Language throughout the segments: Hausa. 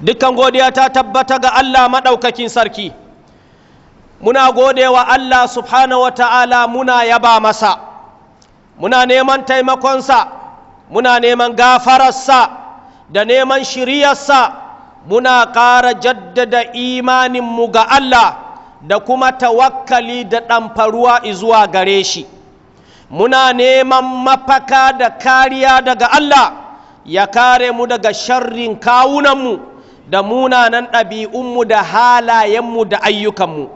Dukkan godiya ta tabbata ga Allah maɗaukakin sarki. Muna godewa Allah subhanahu wa ta'ala, muna yaba masa, muna neman taimakonsa, muna neman gafararsa da neman shiriyarsa. Muna ƙara jaddada imaninmu ga Allah da kuma tawakkali da ɗamfaruwa zuwa gare shi. Muna neman mafaka da kariya daga Allah, ya kare mu daga sharrin kawunanmu da munanan ɗabi'unmu da halayenmu da ayyukanmu.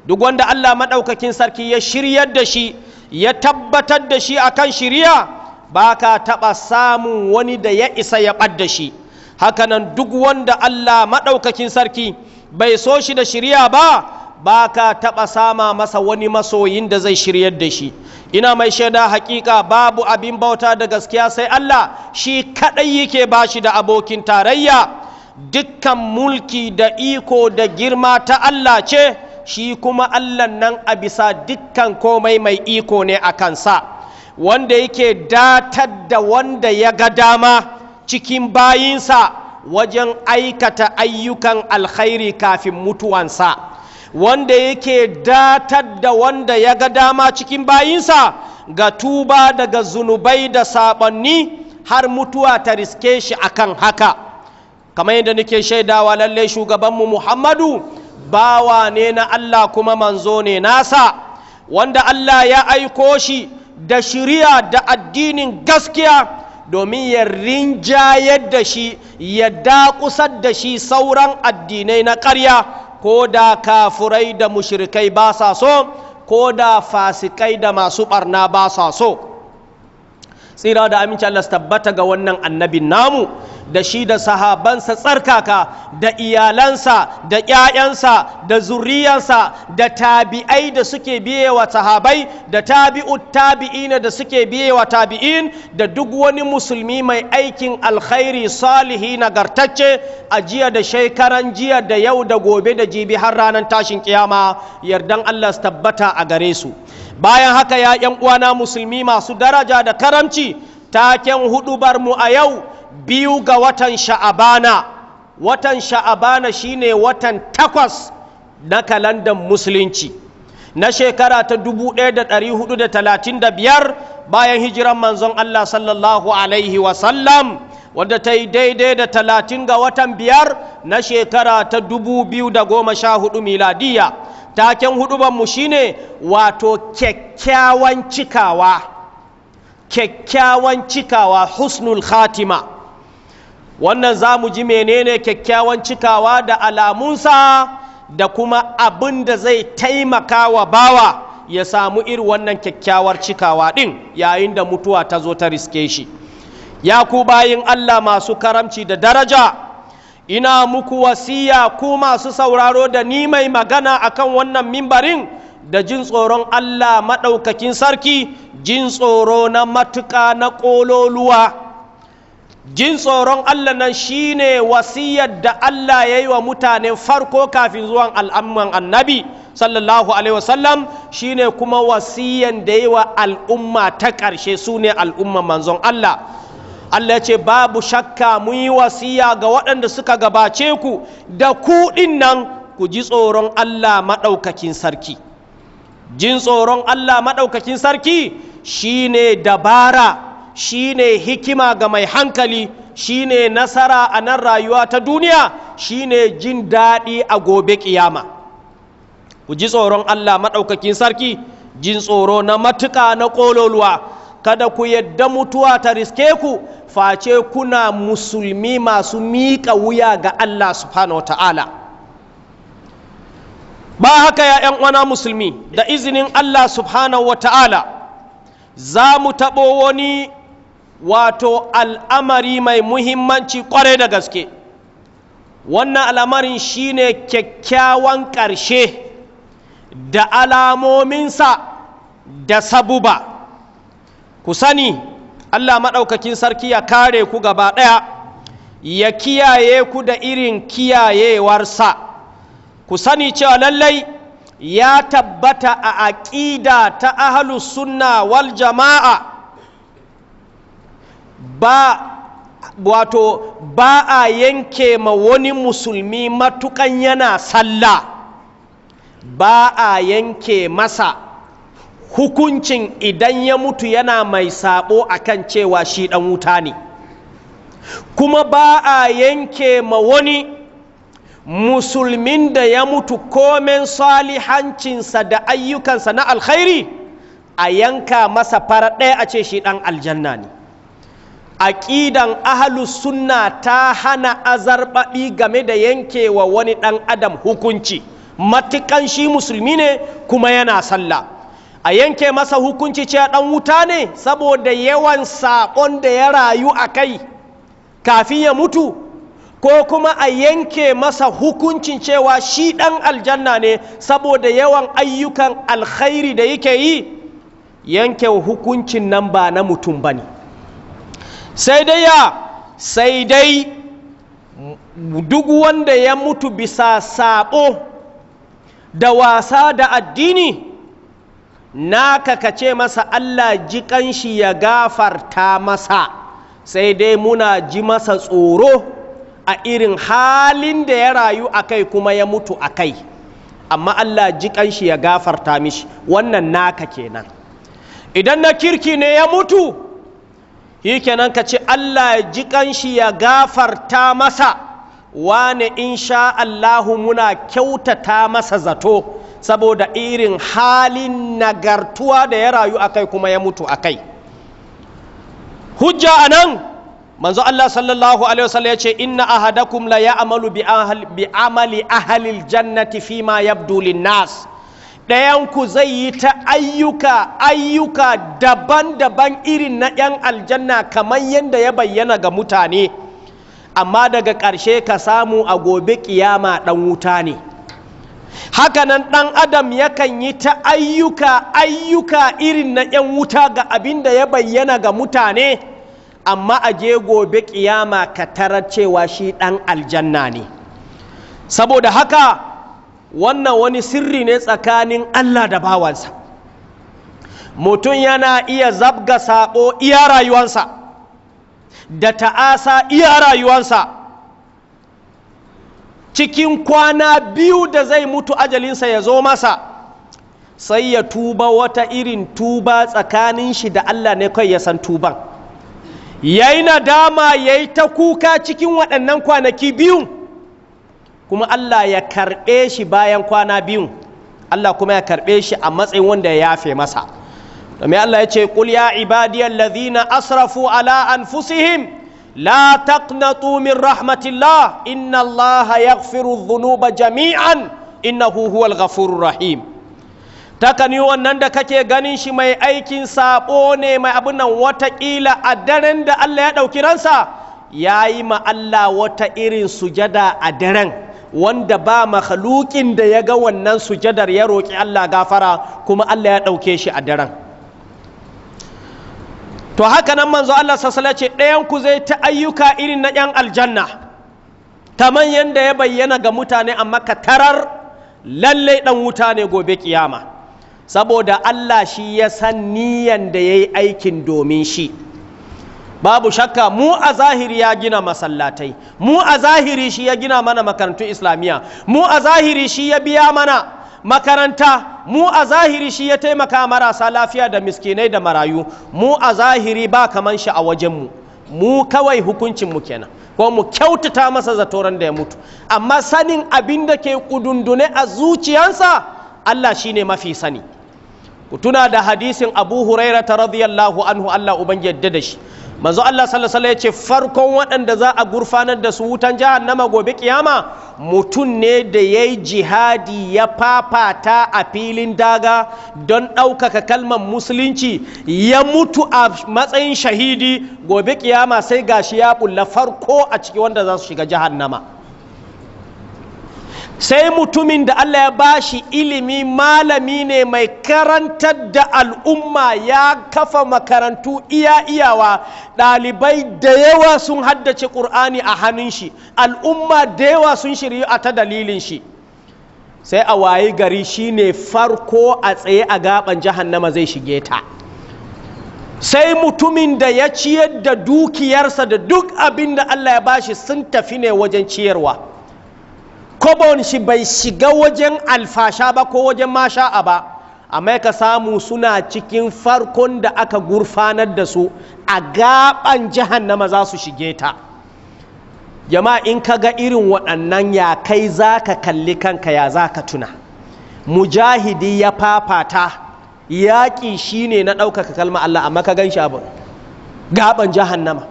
Duk wanda Allah maɗaukakin sarki ya shiryar da shi, ya tabbatar da shi akan shiriya, ba ka taɓa samun wani da ya isa ya ɓad da shi. Hakanan duk wanda Allah maɗaukakin sarki bai so shi da shiriya ba, ba ka taɓa sama masa wani masoyin da zai shiryar da shi. Ina mai shaida hakika babu abin bauta da gaskiya sai Allah, shi kaɗai yake ba shi da abokin tarayya. Dukkan mulki da iko da girma ta Allah ce, shi kuma Allah nan a bisa dukkan komai mai iko ne a kansa, wanda yake datar da wanda ya ga dama cikin bayinsa wajen aikata ayyukan alkhairi kafin mutuwansa, wanda yake datar da wanda ya ga dama cikin bayinsa ga tuba daga zunubai da saɓanni har mutuwa ta riske shi akan haka. Kamar yadda nake shaidawa lalle shugabanmu Muhammadu bawa ne na Allah kuma manzo ne nasa, wanda Allah ya aiko shi da shiriya da addinin gaskiya domin ya rinjayar da shi, ya dakusar da shi sauran addinai na ƙarya, ko da kafurai da mushrikai ba sa so, ko da fasikai da masu ɓarna ba sa so. Tsira da aminci Allah su tabbata ga wannan annabin namu, da shi da sahabansa tsarkaka, da iyalansa da ƴaƴansa da zuriyarsa, da tabi'ai da suke biye wa sahabai, da tabi'ut tabi'ina da suke biye wa tabi'in, da duk wani musulmi mai aikin alkhairi salihi nagartacce a jiya da shekaran jiya da yau da gobe da jibi har ranar tashin kiyama. Yardan Allah su tabbata a gare su. Bayan haka, ya ƴan uwana musulmi masu daraja da karamci, taken hudubar mu a yau, 2 ga watan Sha'abana. Watan Sha'abana shine watan 8 na kalandan Musulunci na shekara ta 1435 bayan hijiran manzon Allah sallallahu alaihi wasallam, wadda ta yi daidai da 30 ga watan 5 na shekara ta 2014 miladiya. Taken hudubanmu shine wato kyakkyawan cikawa, kyakkyawan cikawa, husnul khatima. Wannan za mu ji menene kyakkyawan cikawa da alamunsa da kuma abin da zai taimaka wa bawa ya samu irin wannan kyakkyawar cikawa ɗin yayin da mutuwa ta zo ta riske shi. Ya ku bayin Allah masu karamci da daraja, ina muku wasiya, ku masu sauraro da ni mai magana akan wannan mimbarin, da jin tsoron Allah maɗaukakin sarki, jin tsoro na matuƙa na ƙololuwa. Jin tsoron Allah nan shine wasiyar da Allah ya yi wa mutanen farko kafin zuwan al'amman annabi sallallahu alaihi wasallam, shine kuma wasiyan da yi wa al'umma ta ƙarshe, su ne al'umman manzon Allah. Allah ya ce, babu shakka mun yi wasiya ga waɗanda suka gabace ku da ku ɗin nan, ku ji tsoron Allah maɗaukakin sarki. Jin tsoron Allah maɗaukakin sarki shine dabara, shine hikima ga mai hankali, shine nasara a nan rayuwa ta duniya, shine jin daɗi a gobe ƙiyama. Ku ji tsoron Allah maɗaukakin sarki, jin tsoro na matuƙa na ƙololuwa. Kada ku yadda mutuwa ta riske ku face kuna musulmi masu miƙa wuya ga Allah subhanahu wa ta'ala. Ba haka, ya ‘yan uwana musulmi, da izinin Allah subhanahu wa ta'ala za mu taɓo wani wato al'amari mai muhimmanci ƙwarai da gaske. Wannan al'amarin shine kyakkyawan ƙarshe da alamominsa da sabuba. Ku sani, Allah maɗaukakin sarki ya kare ku gaba ɗaya, ya kiyaye ku da irin kiyayewarsa. Ku sani cewa lallai ya tabbata a aƙida ta ahlus sunna wal jama'a ba Wato ba a yanke ma wani musulmi matukan yana sallah, ba a yanke masa hukuncin idan ya mutu yana mai sabo akan cewa shi dan wuta ne. Kuma ba a yanke ma wani musulmin da ya mutu, komen salihancinsa da ayyukansa na alkhairi, a yanka masa fara ɗaya a ce shi ɗan aljanna ne. Aƙidan ahalus sunna ta hana azarbaɓi game da yankewa wani ɗan adam hukunci, matukan shi musulmi ne kuma yana sallah, a yanke masa hukunci cewa ɗan wuta ne saboda yawan saƙon da ya rayu a kai kafin ya mutu, ko kuma a yanke masa hukuncin cewa shi ɗan aljanna ne saboda yawan ayyukan alkhairi da yake yi. Yanke hukuncin nan ba na mutum ba ne. Sai dai ya sai dai duk wanda ya mutu bisa saɓo da wasa da addini, naka ka ce masa Allah ji kanshi ya gafarta masa, sai dai muna ji masa tsoro a irin halin da ya rayu a kai kuma ya mutu a kai, amma Allah ji kanshi ya gafarta mishi, wannan naka kenan. Idan na kirki ne ya mutu, shi kenan ka ce Allah ji kanshi ya gafarta masa, wane insha Allahu muna kyautata masa zato saboda irin halin nagartuwa da ya rayu a kai kuma ya mutu a kai. Hujja a nan, manzo Allah sallallahu alaihi wasallam ya ce: "Inna ahadakum la ya'malu bi amali ahlil jannati fima yabdu lin-nas." Ɗayanku zai yi ta ayyuka ayyuka daban-daban irin na 'yan aljanna kamar yadda ya bayyana ga mutane, amma daga ƙarshe ka samu a gobe ƙiyama ɗan wuta ne. Hakanan ɗan adam yakan yi ta ayyuka ayyuka irin na 'yan wuta ga abin da ya bayyana ga mutane, amma a je gobe ƙiyama ka tarar cewa shi ɗan aljanna ne. Saboda haka wannan wani sirri ne tsakanin Allah da bawansa. Mutum yana iya zabga saɓo iya rayuwansa da ta'asa iya rayuwansa, cikin kwana 2 da zai mutu ajalinsa ya zo masa, sai ya tuba wata irin tuba, tsakanin shi da Allah ne kai ya san tuban. Ya yi nadama, ya yi ta kuka cikin waɗannan kwanaki 2, kuma Allah ya karɓe shi bayan kwana 2, Allah kuma ya karɓe shi a matsayin wanda ya yafe masa, domin Allah ya ce: "Qul ya ibadiyal ladhina asrafu ala anfusihim la taqnatu min rahmatillah, inna Allah yaghfiru dhunuba jami'an, innahu huwal ghafurur rahim." Takan yi wannan da kake ganin shi mai aikin saɓo ne, mai abin nan, watakila a daren da Allah ya ɗauki ransa ya yi ma Allah wata irin sujada a daren wanda ba makhlukin da ya ga wannan sujadar, ya roƙi Allah gafara, kuma Allah ya ɗauke shi a daren. To haka nan manzo Allah sassala ce ɗayan ku zai ta ayyuka irin na 'yan aljanna kamar yadda ya bayyana ga mutane, amma ka tarar lallai ɗan wuta ne gobe kiyama, saboda Allah shi ya san niyan da ya yi aikin domin shi. Babu shakka mu a zahiri ya gina masallatai, mu a zahiri shi ya gina mana makarantun islamiyya, mu a zahiri shi ya biya mana makaranta, mu a zahiri shi ya taimaka marasa lafiya da miskinai da marayu, mu a zahiri ba kaman shi a wajenmu. Mu kawai hukuncinmu kenan, ko mu kyautata masa zatoran da ya mutu, amma sanin abin da ke kudundune a zuciyansa, Allah shine mafi sani. Ku tuna da hadisin Abu Huraira ta radiyallahu anhu, Allah uban yadda da shi. Manzo Allah sallallahu alaihi ya ce farkon waɗanda za a gurfanar da su wutan jahannama gobe kiyama, mutum ne da ya yi jihadi, ya fafata a filin daga don ɗaukaka kalmar musulunci, ya mutu a matsayin shahidi. Gobe kiyama sai gashi ya bulla farko a ciki wanda za su shiga jahannama. Sai mutumin da Allah ya bashi ilimi, malami ne mai karantar da al'umma, ya kafa makarantu iya iyawa, ɗalibai da yawa sun haddace ƙur'ani a hannun shi, al'umma da yawa sun shiryu a ta dalilin shi, sai a wayi gari shine farko a tsaye a gaban jahannama zai shige ta. Sai mutumin da ya ciyar da dukiyarsa da duk abin da Allah ya bashi sun tafi ne wajen ciyarwa, kobon shi bai shiga wajen alfasha ba ko wajen masha'a ba, amma ka samu suna cikin farkon da aka gurfanar da su a gaban jahannama za su shige ta. Jama'a, in ka ga irin waɗannan, ya kai za ka kalli kanka? Ya za ka tuna? Mujahidi ya fafata yaƙi shine na ɗaukaka kalma Allah, amma ka gan shi abu gaban jahannama.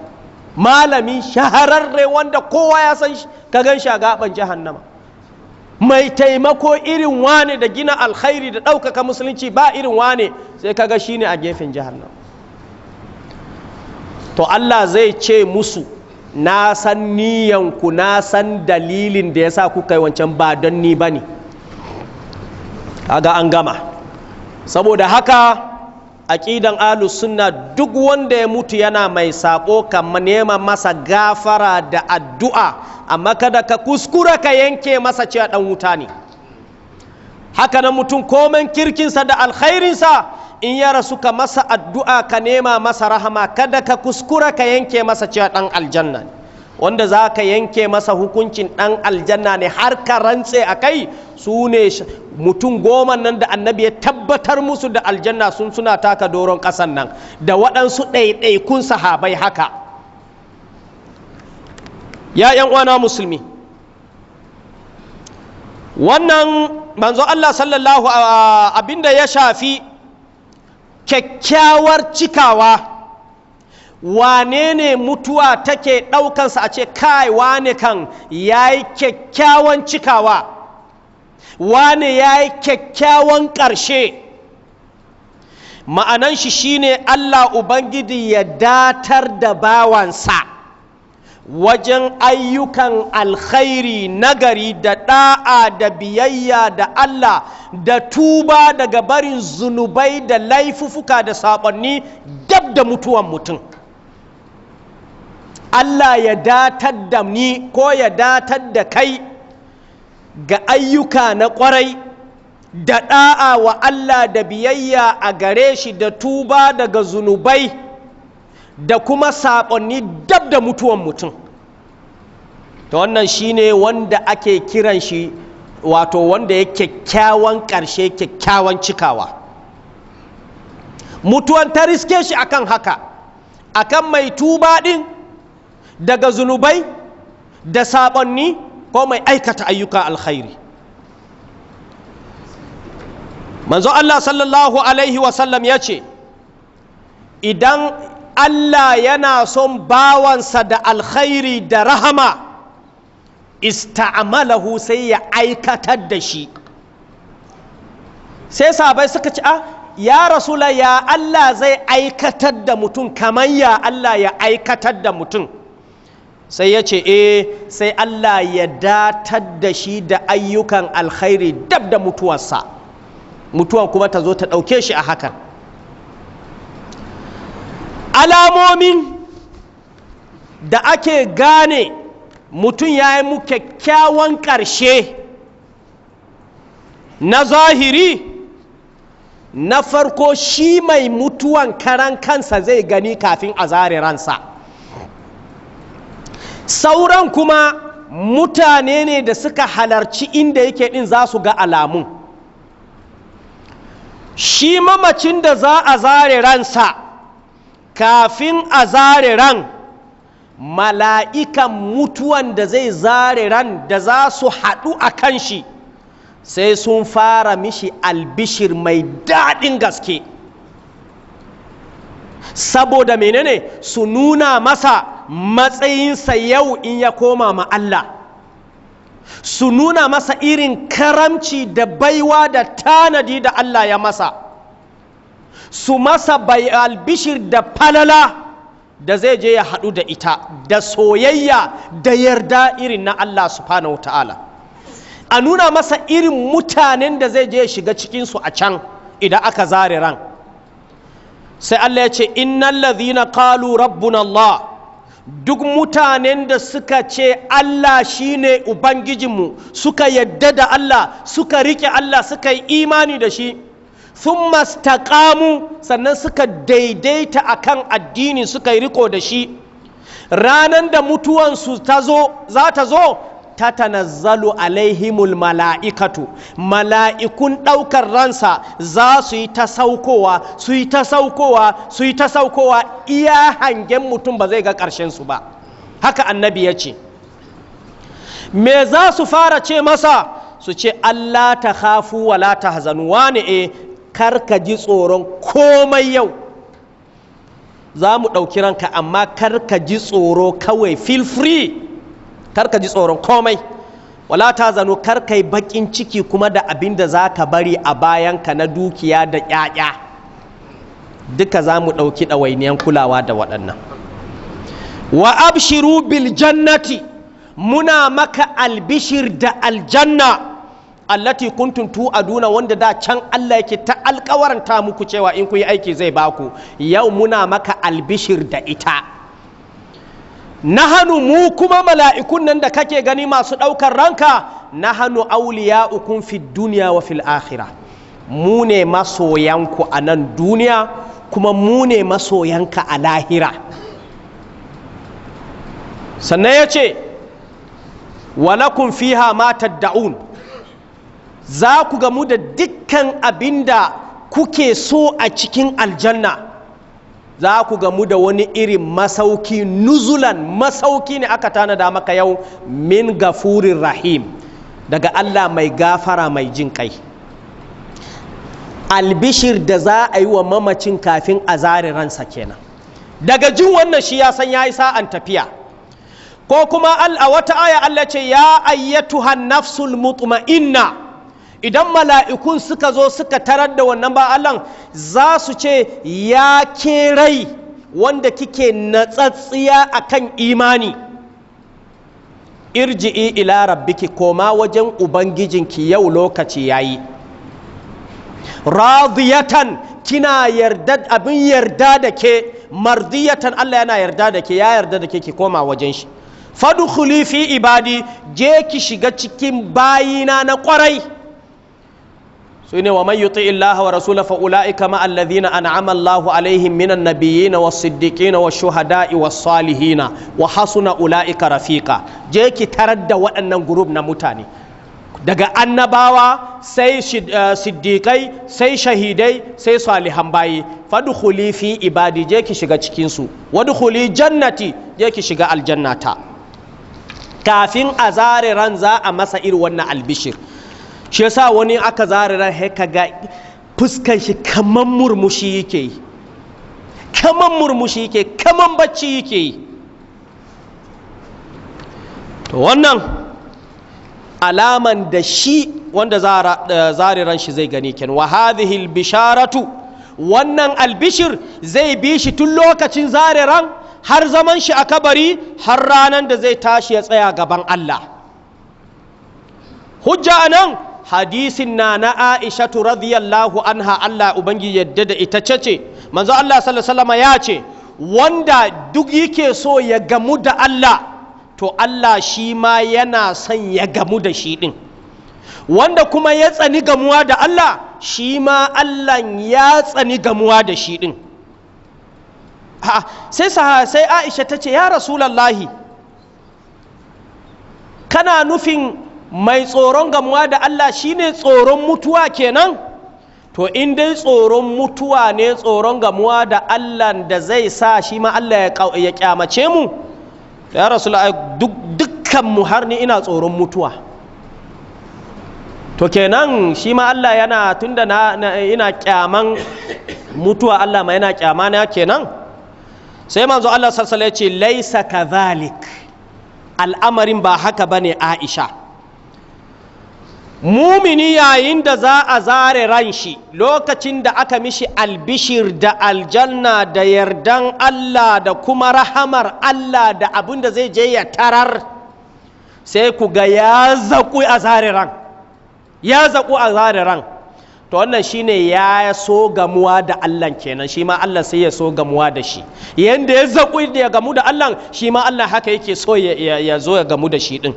Malami shahararre wanda kowa ya san shi, ka gan shi a gaban jahannama. Mai taimako irin wane da gina alkhairi da ɗaukaka musulunci ba irin wane, sai kaga shine a gefen jahannama. To Allah zai ce musu, na san niyanku, na san dalilin da ya sa kuka yi wancan, ba don ni ba ne. Kaga an gama. Saboda haka aƙidan ahlus sunna, duk wanda ya mutu yana mai saƙo, ka nema masa gafara da addu'a, amma kada ka kuskura ka yanke masa cewa ɗan wuta ne. Haka nan mutum, komen kirkinsa da alkhairinsa, in ya rasu ka masa addu'a, ka nema masa rahama, kada ka kuskura ka yanke masa cewa ɗan aljanna ne. Wanda za ka yanke masa hukuncin ɗan aljanna ne har ka rantse a kai, su ne mutum 10 nan da Annabi ya tabbatar musu da aljanna sun suna taka doron ƙasan nan, da waɗansu ɗaiɗaikun sahabai haka. Ya ‘yan uwana musulmi, wannan manzo Allah sallallahu abinda ya shafi kyakkyawar cikawa, wane ne mutuwa take ɗaukansa a ce, kai, wane kan ya yi kyakkyawan cikawa, wane ya yi kyakkyawan ƙarshe? Ma'anan shi shine Allah Ubangiji ya datar da bawansa wajen ayyukan alkhairi nagari da da'a da biyayya da Allah da tuba daga barin zunubai da laifufuka da saɓonni dab da mutuwan mutum. Allah ya datar da ni ko ya datar da kai ga ayyuka na ƙwarai da da'a wa Allah da biyayya a gare shi da tuba daga zunubai da kuma saɓonni dab da mutuwan mutum. Ta wannan shine wanda ake kiran shi, wato wanda ya kyakkyawan ƙarshe, kyakkyawan cikawa. Mutuwan ta riske shi akan haka, akan mai tuba ɗin daga zunubai da saɓonni ko mai aikata ayyuka alkhairi. Manzo Allah sallallahu alaihi wasallam ya ce, idan Allah yana son bawansa da alkhairi da rahama, ista'amalahu, sai ya aikatar da shi. Sai sahabai suka ce, a ya Rasula, ya Allah zai aikatar da mutum? Kamar ya Allah ya aikatar da mutum? Sai ya ce, e, sai Allah ya datar da shi da ayyukan alkhairi dab da mutuwarsa, mutuwan kuma ta zo ta ɗauke shi a hakan. Alamomin da ake gane mutum ya yi mu kyakkyawan ƙarshe na zahiri, na farko, shi mai mutuwan karan kansa zai gani kafin a zare ransa. Sauran kuma mutane ne da suka halarci inda yake din za su ga alamun. Shi mamacin da za a zare ransa, kafin a zare ran, mala'ikan mutuwan da zai zare ran da za su haɗu a kan shi, sai sun fara mishi albishir mai daɗin gaske. Saboda menene? Su nuna masa matsayinsa yau in ya koma ma Allah, su nuna masa irin karamci da baiwa da tanadi da Allah ya masa, su masa bai albishir da falala da zai je ya haɗu da ita, da soyayya da yarda irin na Allah subhanahu ta'ala. A nuna masa irin mutanen da zai je ya shiga cikinsu a can idan aka zare ran. Sai Allah ya ce, innal ladhina qalu rabbuna Allah, duk mutanen da suka ce Allah shine ubangijinmu, suka yadda da Allah, suka rike Allah, suka yi imani da shi, Thumma staqamu, sannan suka daidaita akan addini, suka yi riko da shi. Ranan da mutuwansu ta zo, za ta zo, ta tanazzalu alaihimul mala'ikatu, mala'ikun ɗaukar ransa za su yi ta saukowa, su yi ta saukowa, su yi ta saukowa, iya hangen mutum ba zai ga ƙarshensu ba. Haka Annabi ya ce. Me za su fara ce masa? Su ce: "Allah ta khafu wa la tahzanu." Wane e, kar ka ji tsoron komai, yau za mu ɗauki ranka, amma kar ka ji tsoro, kawai feel free, kar ka ji tsoron komai. Wala tahzanu, kar ka yi baƙin ciki kuma da abin da za ka bari a bayanka na dukiya da ƴaƴa, duka za mu ɗauki ɗawainiyan kulawa da waɗannan. Wa abshiru bil jannati, muna maka albishir da aljanna, allati kuntum tu'aduna, wanda da can Allah yake ta alkawaranta muku cewa in ku yi aiki zai baku, yau muna maka albishir da ita. Nahanu, mu kuma mala'ikun nan da kake gani masu ɗaukar ranka, nahanu awliya'ukum fid dunya wa fil akhirah, mu ne masoyanku a nan duniya, kuma mu ne masoyanka a lahira. Sannan ya ce: walakum fiha ma tadda'un, za ku gamu da dukkan abinda kuke so a cikin aljanna, za ku gamu da wani irin masauki, nuzulan, masauki ne aka tanada maka yau, min gafurin rahim, daga Allah mai gafara mai jin kai. Albishir da za a yi wa mamacin kafin a zare ransa kenan. Daga jin wannan, shi ya san ya yi sa'an tafiya. Ko kuma a wata aya Allah ce: ya ayyatuhan nafsul mutma'inna. Idan mala'ikun suka zo suka tarar da wannan ba Allah, za su ce: ya ke rai wanda kike natsatsiya akan imani, irji'i ila rabbiki, koma wajen ubangijinki, yau lokaci yayi. Radiyatan, kina yarda, abin yarda da ke, mardiyatan, Allah yana yarda da ke, ya yarda da ke, ki koma wajen shi. Fadkhuli fi ibadi, je ki shiga cikin bayina na kwarai. Su ne wa man yuti illaha wa rasula fa ulaika ma alladhina an'ama Allahu alaihim minan nabiyyin was siddiqin was shuhada'i was salihina wa hasuna ulaika rafiqa. Je ki tarar da waɗannan group na mutane, daga annabawa sai siddiƙai, sai shahidai, sai salihan bayi. Fadkhuli fi ibadi, je ki shiga cikinsu. Wadkhuli jannati, je ki shiga aljannata. Kafin a zare ran za a masa irin wannan albishir. Shi yasa wani aka zare ran, sai ka ga fuskan shi kaman murmushi yake yi, kaman murmushi yake, kaman bacci yake yi. To wannan alaman da shi wanda zare ran shi zai gani ken. Wa hadhihi bisharatu, wannan albishir zai bi shi tun lokacin zare ran har zaman shi a kabari, har ranan da zai tashi ya tsaya gaban Allah. Hujja anan, hadisin na na Aishatu radiyallahu anha, Allah ubangi yadda da ita, ce manzo Allah sallallahu alaihi wasallam ya ce: wanda duk yake so ya gamu da Allah, to Allah shi ma yana son ya gamu da shi din. Wanda kuma ya tsani gamuwa da Allah, shi ma Allah ya tsani gamuwa da shi din. Ha, sai Aisha ta ce: ya Rasulallahi, kana nufin mai tsoron gamuwa da Allah shine tsoron mutuwa kenan? To in dai tsoron mutuwa ne tsoron gamuwa da Allah da zai sa shi ma Allah ya kyamace mu, ya Rasulallahi, dukkan mu, har ni ina tsoron mutuwa. To kenan shi ma Allah yana, tunda na ina kyaman mutuwa, Allah ma yana kyama na kenan. Sai manzo Allah sallallahu alaihi ya ce: laisa kadhalik, al'amarin ba haka bane, Aisha. Mumini yayin da za a zare ran shi, lokacin da aka mishi albishir da aljanna da yardan Allah da kuma rahamar Allah da abin da zai je ya tarar, sai ku ga ya zaƙu a zare ran, ya zaƙu a zare ran. To wannan shine ya so gamuwa da Allah kenan, shi ma Allah sai ya so gamuwa da shi. Yanda ya zaƙu da ya gamu da Allah, shi ma Allah haka yake so ya zo ya gamu da shi din.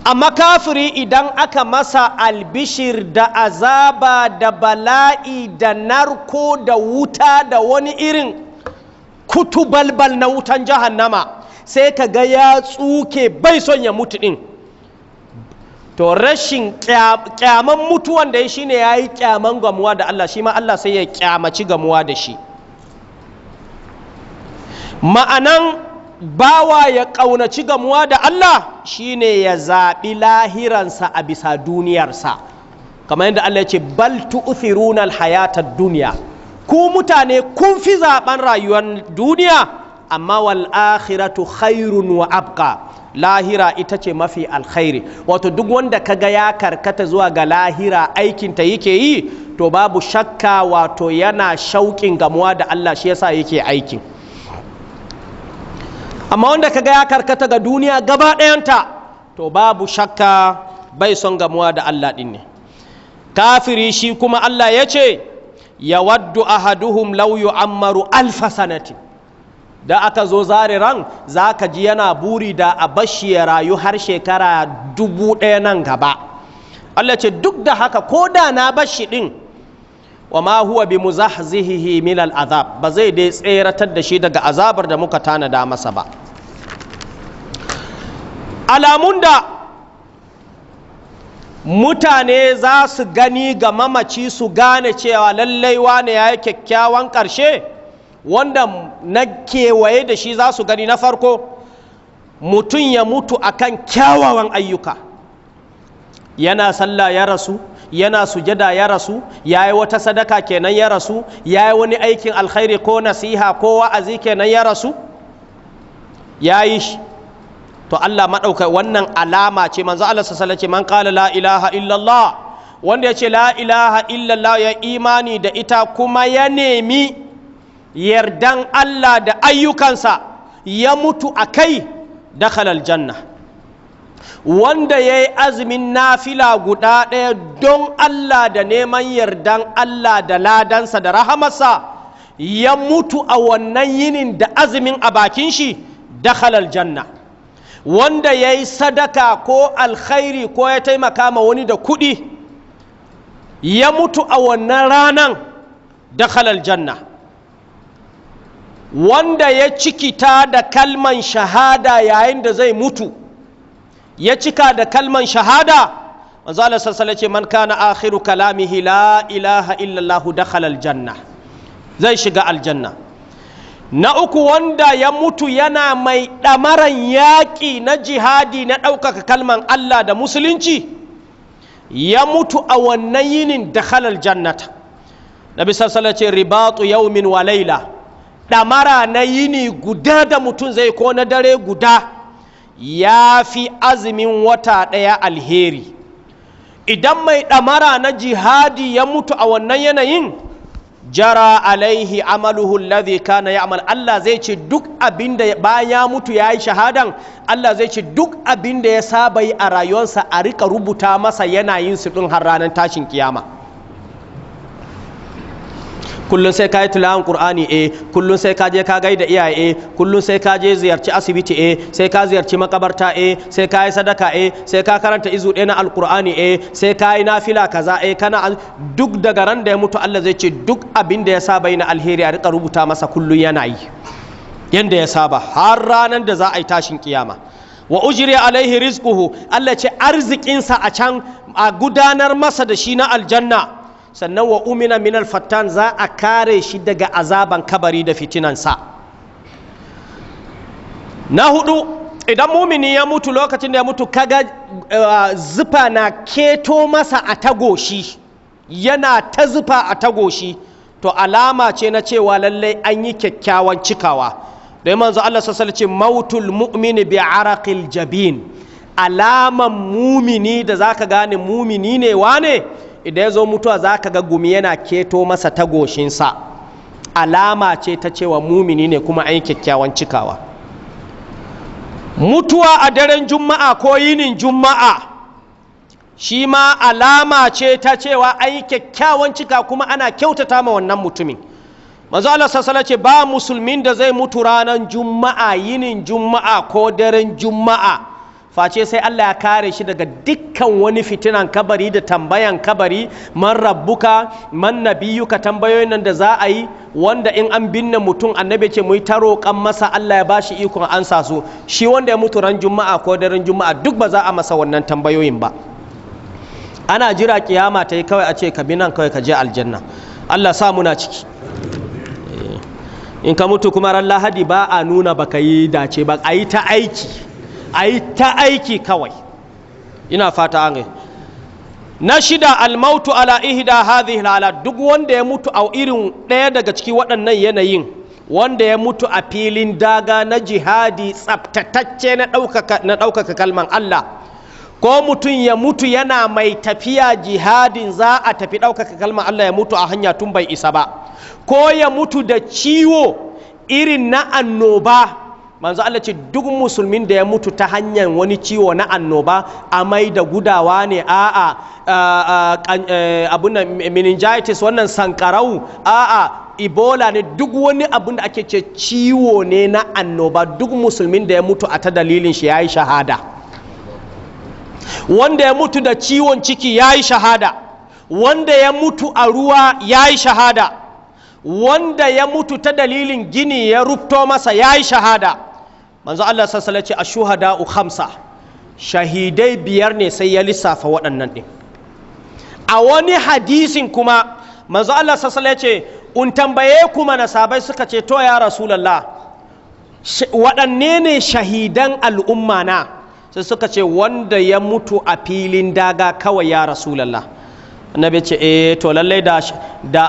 Amma kafiri, idan aka masa albishir da azaba da bala'i da narko da wuta da wani irin kutu balbal na wutan jahannama, sai ka ga ya tsuke, bai son ya mutu din. To, rashin kyaman mutuwan da ya shine ya yi kyaman gamuwa da Allah, shi ma Allah sai ya kyamaci gamuwa da shi. Ma'anan bawa ya ƙaunaci gamuwa da Allah shine ya zaɓi lahiransa a bisa duniyarsa, kamar yadda Allah ya ce: "Bal tu'thiruna al-hayata dunya", ku mutane kun fi zaɓen rayuwar duniya, amma wal akhiratu khairun wa abqa, lahira ita ce mafi alkhairi. Wato duk wanda kaga ya karkata zuwa ga lahira, aikinta yake yi, to babu shakka wato yana shauƙin gamuwa da Allah, shi yasa yake aikin. Amma wanda kaga ya karkata ga duniya gaba ɗayanta, to babu shakka bai son gamuwa da Allah ɗin ne. Kafiri shi kuma, Allah ya ce: "Yawaddu ahaduhum law yu'ammaru alfa sanati". Da aka zo zare ran, za ka ji yana buri da a bashi ya rayu har shekara 1000 nan gaba. Allah ce: "Duk da haka, ko da na bashi ɗin, wa ma huwa bi muzahzihihi min al'azab", ba zai dai tseratar da shi daga azabar da muka tanada masa ba. Alamun da mutane za su gani ga mamaci su gane cewa lallai wane ya yi kyakkyawan ƙarshe, wanda na kewaye da shi za su gani: na farko, mutum ya mutu akan kyawawan ayyuka. Yana sallah ya rasu, yana sujada ya rasu, ya yi wata sadaka kenan ya rasu, ya yi wani aikin alkhairi ko nasiha ko wa'azi kenan ya rasu, ya yi shi. To, Allah maɗauka, wannan alama ce. Manzo Allah sallallahu ce: "Man qala la ilaha illallah", wanda ya ce la ilaha illallah, ya imani da ita, kuma ya nemi yardan Allah da ayyukansa, ya mutu a kai, dakhala aljanna. Wanda ya yi azumin nafila guda ɗaya don Allah da neman yardan Allah da ladansa da rahamarsa, ya mutu a wannan yinin da azumin a bakin shi, dakhala aljanna. Wanda ya yi sadaka ko alkhairi ko ya taimaka ma wani da kuɗi, ya mutu a wannan ranan, dakhala aljanna. Wanda ya cikita da kalman shahada yayin da zai mutu, ya cika da kalman shahada, manzo Allah sallallahu ce: "Man kana akhiru kalamihi la ilaha illallah dakhala aljanna", zai shiga aljanna. Na uku, wanda ya mutu yana mai ɗamaran yaƙi na jihadi na ɗaukaka kalman Allah da musulunci, ya mutu a wannan yinin, dakhala aljannata. Nabi sallallahu ce: "Ribatu yawmin wa laila", ɗamara na yini guda da mutum zai ko na dare guda, ya fi azumin wata ɗaya alheri. Idan mai ɗamara na jihadi ya mutu a wannan yanayin, jara alaihi amaluhu alladhi kana ya'mal, Allah zai ce duk abin da bayan ya mutu ya yi shahadan, Allah zai ce duk abin da ya saba yi a rayuwarsa a rika rubuta masa yana yin su ɗin har ranar tashin kiyama. Kullum sai ka yi tilawan Qur'ani, eh, kullum sai ka je ka gaida iyaye, eh, kullum sai ka je ziyarci asibiti, eh, sai ka ziyarci makabarta, eh, sai ka yi sadaka, eh, sai ka karanta izu ɗaya na Alqur'ani, eh, sai ka yi nafila kaza, eh, kana duk daga ran da ya mutu, Allah zai ce duk abin da ya saba yi na alheri a rika rubuta masa kullum yana yi yanda ya saba har ranar da za a yi tashin kiyama. Wa ujri alaihi rizquhu, Allah ce arzikinsa a can a gudanar masa da shi na aljanna. Sannan wa umina minal fattan, za a kare shi daga azaban kabari da fitinansa. Na hudu, idan mumini ya mutu, lokacin da ya mutu kaga zufa na keto masa a tagoshi, yana ta zufa a tagoshi, to alama ce na cewa lallai an yi kyakkyawan cikawa. Don manzo Allah sallallahu ce: "Mautul mu'mini bi araqil jabin". Alaman mumini da zaka gane mumini ne wane, idan ya zo mutuwa zaka ga gumi yana keto masa tagoshinsa, alama ce ta cewa mumini ne kuma an yi kyakkyawan cikawa. Mutuwa a daren Juma'a ko yinin Juma'a shi ma alama ce ta cewa an yi kyakkyawan cika kuma ana kyautata ma wannan mutumin. Manzo Allah sallallahu ce ba musulmin da zai mutu ranar Juma'a, yinin Juma'a ko daren Juma'a, Face sai Allah ya kare shi daga dukkan wani fitinan kabari da tambayan kabari, man rabbuka, man nabiyuka, tambayoyin nan da za a yi, wanda in an binne mutum Annabi ce mu yi ta roƙan masa Allah ya bashi ikon ansa su. Shi wanda ya mutu ran Juma'a ko daren Juma'a, duk ba za a masa wannan tambayoyin ba. Ana jira kiyama ta yi kawai, a ce ka bi nan kawai ka je aljanna. Allah sa muna ciki. In ka mutu kuma ran Lahadi, ba a nuna baka yi dace ba. A yi ta aiki, a yi ta aiki kawai. Ina fata an. Na shida, almautu ala ihda hadhihi hala. Duk wanda ya mutu a irin ɗaya daga ciki waɗannan yanayin, wanda ya mutu a filin daga na jihadi tsaftatacce na ɗaukaka kalman Allah, ko mutum ya mutu yana mai tafiya jihadin, za a tafi ɗaukaka kalman Allah, ya mutu a hanya tun bai isa ba, ko ya mutu da ciwo irin na annoba. Manzo Allah ce duk musulmin da ya mutu ta hanyar wani ciwo na annoba, amai da gudawa ne, a'a, abun meningitis, wannan sankarau, a'a, Ebola ne, duk wani abun da ake ce ciwo ne na annoba, duk musulmin da ya mutu a ta dalilin shi yayi shahada. Wanda ya mutu da ciwon ciki yayi shahada. Wanda ya mutu a ruwa yayi shahada. Wanda ya mutu ta dalilin gini ya rufto masa yayi shahada. Manzo Allah sallallahu alaihi ce ashuhada'u khamsa, shahidai biyar ne, sai ya lissafa waɗannan ɗin. A wani hadisin kuma manzo Allah sallallahu alaihi ce un tambaye kuma na sabai suka ce, to ya Rasulullah, waɗanne ne shahidan al'umma na? Sai suka ce wanda ya mutu a filin daga kawai, ya Rasulallah. Annabi ce, eh, to lallai da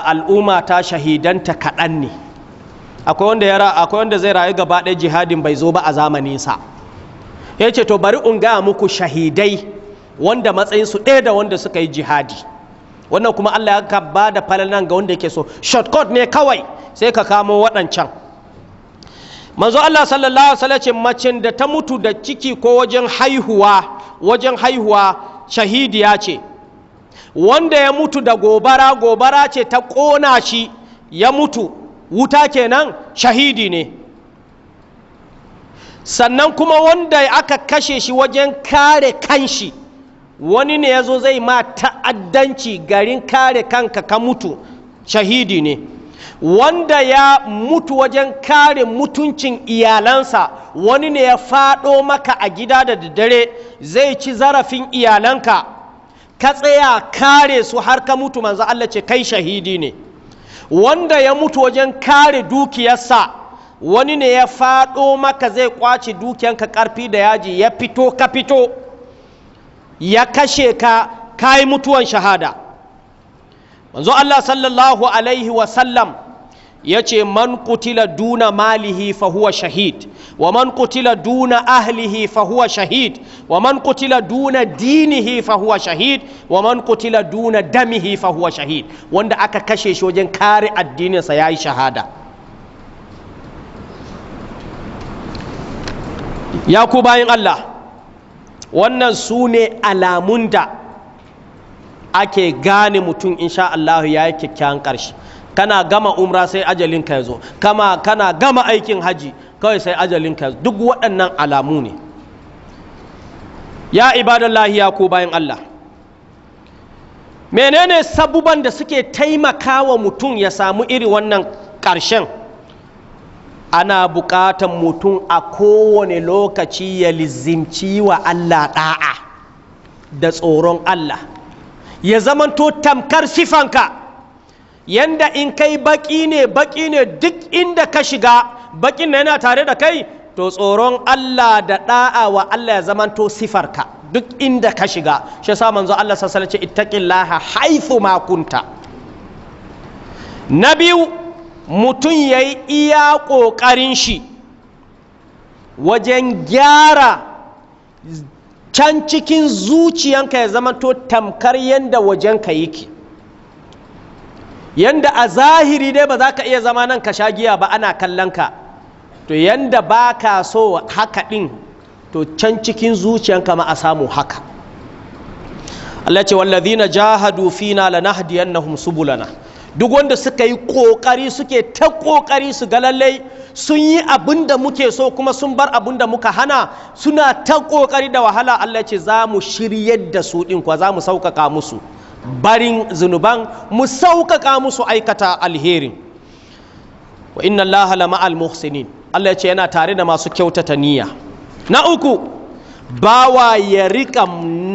al'umma ta shahidanta kaɗan ne. Akwai wanda zai rayu gaba ɗaya jihadin bai zo ba a zamaninsa. Ya ce, to bari in gaya muku shahidai wanda matsayinsu ɗaya da wanda suka yi jihadi. Wannan kuma Allah ya ka ba da falalan ga wanda yake so. Shortcut ne kawai, sai ka kamo waɗancan. Manzo Allah sallallahu alaihi wasallam ce macen da ta mutu da ciki ko wajen haihuwa shahidiya ce. Wanda ya mutu da gobara, gobara ce ta ƙona shi ya mutu, wuta kenan, shahidi ne. Sannan kuma wanda aka kashe shi wajen kare kanshi, wani ne ya zo zai ma ta'addanci, garin kare kanka ka mutu, shahidi ne. Wanda ya mutu wajen kare mutuncin iyalansa, wani ne ya faɗo maka a gida da daddare zai ci zarafin iyalanka, ka tsaya kare su har ka mutu, manzo Allah ce kai shahidi ne. Wanda ya mutu wajen kare dukiyarsa, wani ne ya faɗo maka zai kwace dukiyanka ƙarfi da yaji, ya fito ka fito ya kashe ka, kayi mutuwan shahada. Manzo Allah sallallahu alaihi wasallam ya ce man qutila duna malihi fa huwa shahid, wa man qutila duna ahlihi fa huwa shahid, wa man qutila duna dinihi fa huwa shahid, wa man qutila duna damihi fa huwa shahid. Wanda aka kashe shi wajen kare addininsa yayi shahada. Ya ku bayin Allah, wannan su ne alamun da ake gane mutum insha Allah ya yi kyakkyawan ƙarshe. Kana gama umra sai ajalinka ya zo, kama kana gama aikin haji kawai sai ajalinka ya zo. Duk waɗannan alamu ne. Ya ibadallahi, ya ku bayin Allah, menene sabuban da suke taimakawa mutum ya samu iri wannan ƙarshen? Ana buƙatan mutum a kowane lokaci ya lizimci wa Allah ɗa'a da tsoron Allah, ya zamanto tamkar sifanka. Yanda in kai baƙi ne, baƙi ne, duk inda ka shiga baƙin na yana tare da kai, to tsoron Allah da ɗa'a wa Allah ya zamanto sifarka duk inda ka shiga. Shi yasa manzo Allah sallallahu alaihi wasallam ce ittaqillaha haythu ma kunta. Na biyu, mutum ya yi iya ƙoƙarin shi wajen gyara can cikin zuciyanka, ya zama to tamkar yadda wajenka yake. Yanda a zahiri dai ba za ka iya zama nan ka sha giya ba ana kallon ka, to yanda ba ka so haka ɗin, to can cikin zuciyanka ma a samu haka. Allah ce wallazina jahadu fina lanahdiyannahum subulana. Duk wanda suka yi ƙoƙari, suke ta ƙoƙari su ga lallai sun gyara zuciyarsu, sun yi abin da muke so kuma sun bar abin da muka hana, suna ta ƙoƙari da wahala. Allah ce za mu shiryar da su ɗin kuwa, za mu sauƙaƙa musu barin zunuban, mu sauƙaƙa musu aikata alherin. Wa inna Allah la ma'al muhsinin. Allah ya ce yana tare da masu kyautata niyya. Na uku, bawa ya riƙa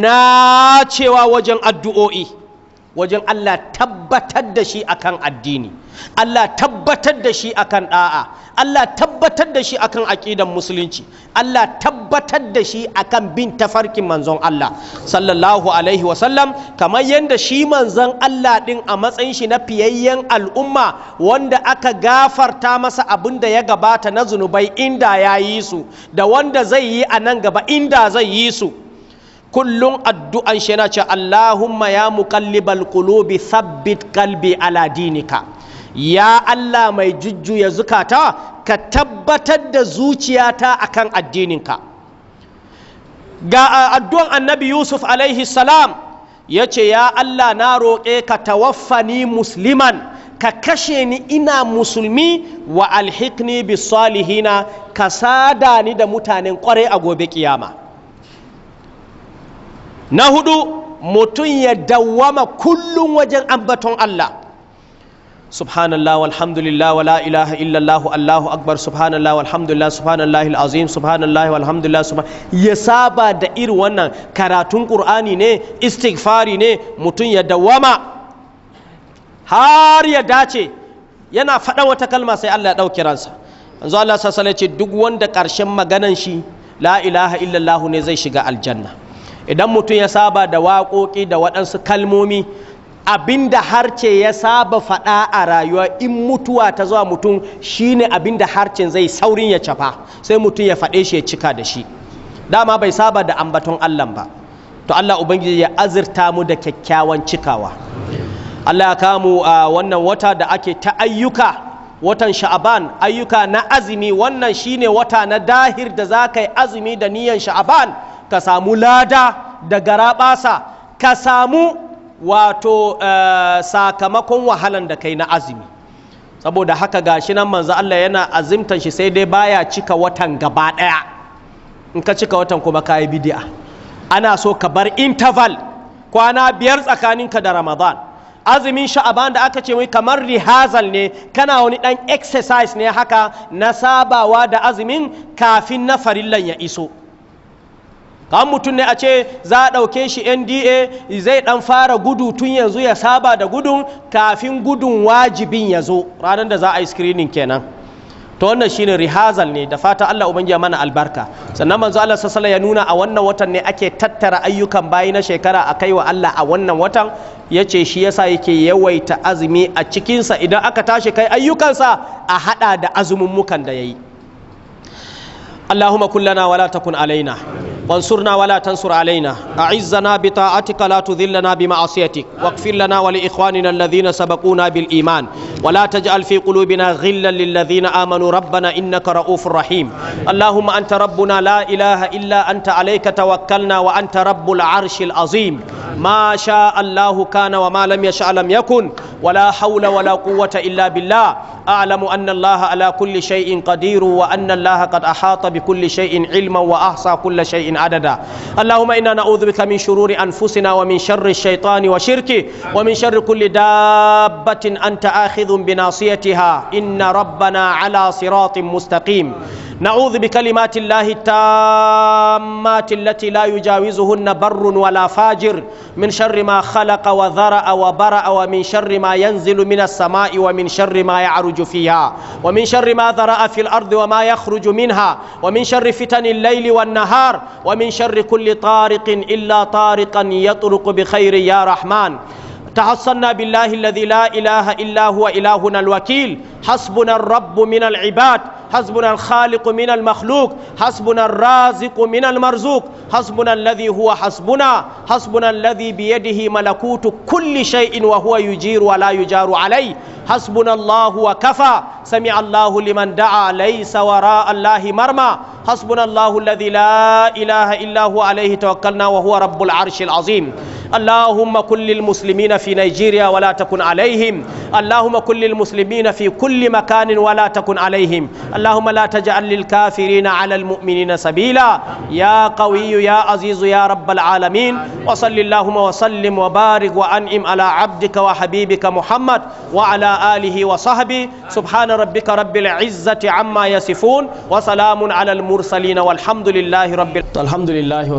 nacewa wajen addu'o'i, wajen Allah tabbatar da shi akan addini, Allah tabbatar da shi akan da'a, Allah tabbatar da shi akan aƙidan musulunci, Allah tabbatar da shi akan bin tafarkin manzon Allah sallallahu alaihi wasallam, kamar yadda shi manzon Allah din a matsayin shi na fiyayyen al'umma wanda aka gafarta masa abin da ya gabata na zunubai inda ya yi su, da wanda zai yi a nan gaba inda zai yi su. Kullum addu'an shi yana ce Allahumma ya muqallibal qulubi thabbit qalbi ala dinika. Ya Allah mai jujjuya zukata, ka tabbatar da zuciyata akan addininka. Ga addu'an Annabi Yusuf alaihi salam, ya ce ya Allah, na roƙe ka, tawaffani musliman, ka kashe ni ina musulmi, wa alhiqni bis salihina, ka sada ni da mutanen ƙwarai a gobe kiyama. Na hudu, mutum ya dawwama kullum wajen ambaton Allah. Subhanallah walhamdulillah wala ilaha illallah Allahu akbar, subhanallah walhamdulillah, subhanallah alazim, subhanallah walhamdulillah. Ya saba da irin wannan karatun Qur'ani ne, istighfari ne, mutum ya dawwama har ya dace. Yana faɗa wata kalma sai Allah ya ɗauki ransa. Yanzu Allah sassale ce duk wanda ƙarshen maganan shi la ilaha illallah ne zai shiga aljanna. Idan mutum ya saba da waƙoƙi da waɗansu kalmomi, abinda harce ya saba faɗa a rayuwa, in mutuwa ta zuwa mutum, shine abinda harcen zai saurin ya cafa, sai mutum ya faɗe shi ya cika da shi. Dama bai saba da ambaton Allah ba. To Allah Ubangiji ya azurta mu da kyakkyawan cikawa. Allah ya kamu a wannan wata da ake ta ayyuka, watan Sha'aban, ayyuka na azumi. Wannan shine wata na dahir da za ka yi azumi da niyan Sha'aban, ka samu lada da garaɓasa, ka samu wato sakamakon wahalan da kai na azumi. Saboda haka gashi nan manzo Allah yana azimtan shi, sai dai baya cika watan gaba ɗaya. In ka cika watan kuma ka yi bid'a. Ana so ka bar interval kwana 5 tsakaninka da Ramadan. Azumin Sha'aban da aka ce wai kamar rehearsal ne, kana wani dan exercise ne haka na sabawa da azumin kafin na farillan ya iso. Kan mutum ne a ce za a ɗauke shi NDA, zai ɗan fara gudu tun yanzu ya saba da gudun kafin gudun wajibin ya zo ranar da za a yi screening kenan. To wannan shine rehearsal ne, da fata Allah ubangiji mana albarka. Sannan manzo Allah sallallahu ya nuna a wannan watan ne ake tattara ayyukan bayi na shekara a kai wa Allah a wannan watan. Yace shi yasa yake yawaita azumi a cikinsa, idan aka tashi kai ayyukansa a hada da azumummukan da yayi. اللهم كن لنا ولا تكن علينا، وانصرنا ولا تنصر علينا، أعزنا بطاعتك لا تذلنا بمعصيتك، واغفر لنا ولإخواننا الذين سبقونا بالإيمان، ولا تجعل في قلوبنا غلا للذين آمنوا، ربنا إنك رؤوف رحيم. اللهم أنت ربنا لا إله إلا أنت، عليك توكلنا وأنت رب العرش العظيم. ما شاء الله كان وما لم يشأ لم يكن، ولا حول ولا قوة إلا بالله. أعلم أن الله على كل شيء قدير، وأن الله قد أحاط بكل شيء علما وأحصى كل شيء عددا. اللهم إنا نعوذ بك من شرور أنفسنا ومن شر الشيطان وشركه ومن شر كل دابة أنت آخذ بناصيتها، إن ربنا على صراط مستقيم. نعوذ بكلمات الله التامات التي لا يجاوزهن بر ولا فاجر، من شر ما خلق وذرأ وبرأ، ومن شر ما ينزل من السماء، ومن شر ما يعرج فيها، ومن شر ما ذرأ في الأرض وما يخرج منها، ومن شر فتن الليل والنهار، ومن شر كل طارق إلا طارقا يطرق بخير يا رحمن. تحصنا بالله الذي لا إله إلا هو إلهنا الوكيل. حسبنا الرب من العباد، حسبنا الخالق من المخلوق، حسبنا الرازق من المرزوق، حسبنا الذي هو حسبنا، حسبنا الذي بيده ملكوت كل شيء وهو يجير ولا يجار عليه. حسبنا الله وكفى. سمع الله لمن دعا، ليس وراء الله مرمى. حسبنا الله الذي لا إله إلا هو عليه توكلنا وهو رب العرش العظيم. اللهم كن للمسلمين في نيجيريا ولا تكن عليهم. اللهم كن للمسلمين في كل مكان ولا تكن عليهم. اللهم لا تجعل للكافرين على المؤمنين سبيلا يا قوي يا عزيز يا رب العالمين. وصل اللهم وسلم وبارك وأنعم على عبدك وحبيبك محمد وعلى آله وصحبه. سبحان ربك رب العزة عما يصفون وسلام على المرسلين والحمد لله رب الحمد لله.